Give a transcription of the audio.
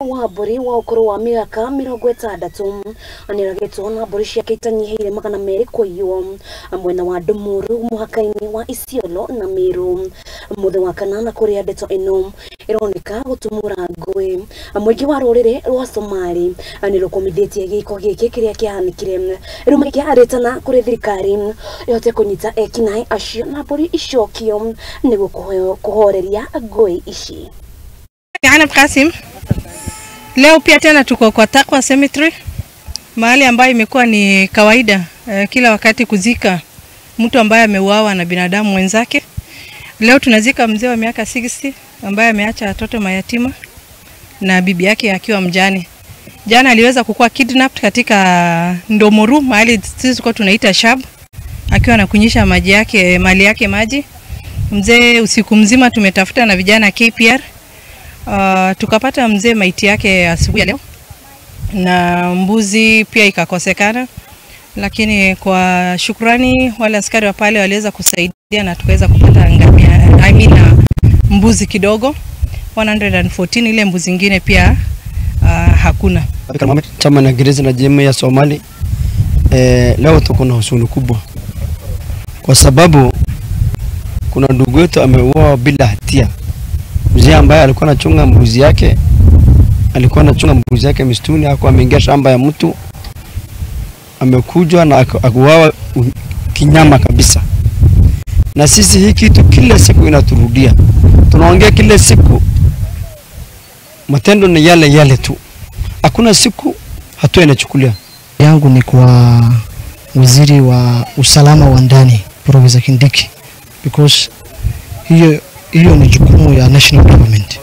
Wa mbũri wa ũkũrũ wa mĩaka 60 nĩoragĩtwo na mbũri ciake itanyihĩire 200 kũiywo mwena wa Ndũmũru mũhaka-inĩ wa Isiolo na Meru mũthĩ wa kanana kũrĩa ndeto ĩno ĩroneka gũtumũra ngũĩ. Mũingĩ wa rũrĩrĩ rwa Somali nĩrũkũmithĩtie gĩko gĩkĩ kĩrĩa kĩahanĩkire rĩu makĩarĩtana kũrĩ thirikari ĩhote kũnyita ekinaĩ acio na mbũri icokio nĩguo kũhoreria ngũĩ ici. Ana Kasim, leo pia tena tuko kwa Takwa Cemetery, mahali ambayo imekuwa ni kawaida kila wakati kuzika mtu ambaye ameuawa na binadamu mwenzake. Leo tunazika mzee wa miaka 60 ambaye ameacha watoto mayatima na bibi yake akiwa mjane. Jana aliweza kukua kidnapped katika Ndomoru, mahali sisi kwa tunaita Shab, akiwa anakunyisha maji yake, mali yake maji. Mzee usiku mzima tumetafuta na vijana KPR. Tukapata mzee maiti yake asubuhi ya leo na mbuzi pia ikakosekana, lakini kwa shukrani wale askari wa pale waliweza kusaidia na tukaweza kupata ngamia, mbuzi kidogo 114, ile mbuzi nyingine pia hakuna. Chama na gereza na jamii ya Somali, leo tuko na huzuni kubwa kwa sababu kuna ndugu yetu ameuawa bila hatia. Mzee ambaye alikuwa anachunga mbuzi yake, alikuwa anachunga mbuzi yake msituni, hakuwa ameingia shamba ya mtu, amekuja na akuawa kinyama kabisa. Na sisi hii kitu kila siku inaturudia, tunaongea kila siku, matendo ni yale yale tu, hakuna siku hatua inachukulia. Yangu ni kwa waziri wa usalama wa ndani Profesa Kindiki, because hiyo ni jukumu ya national government.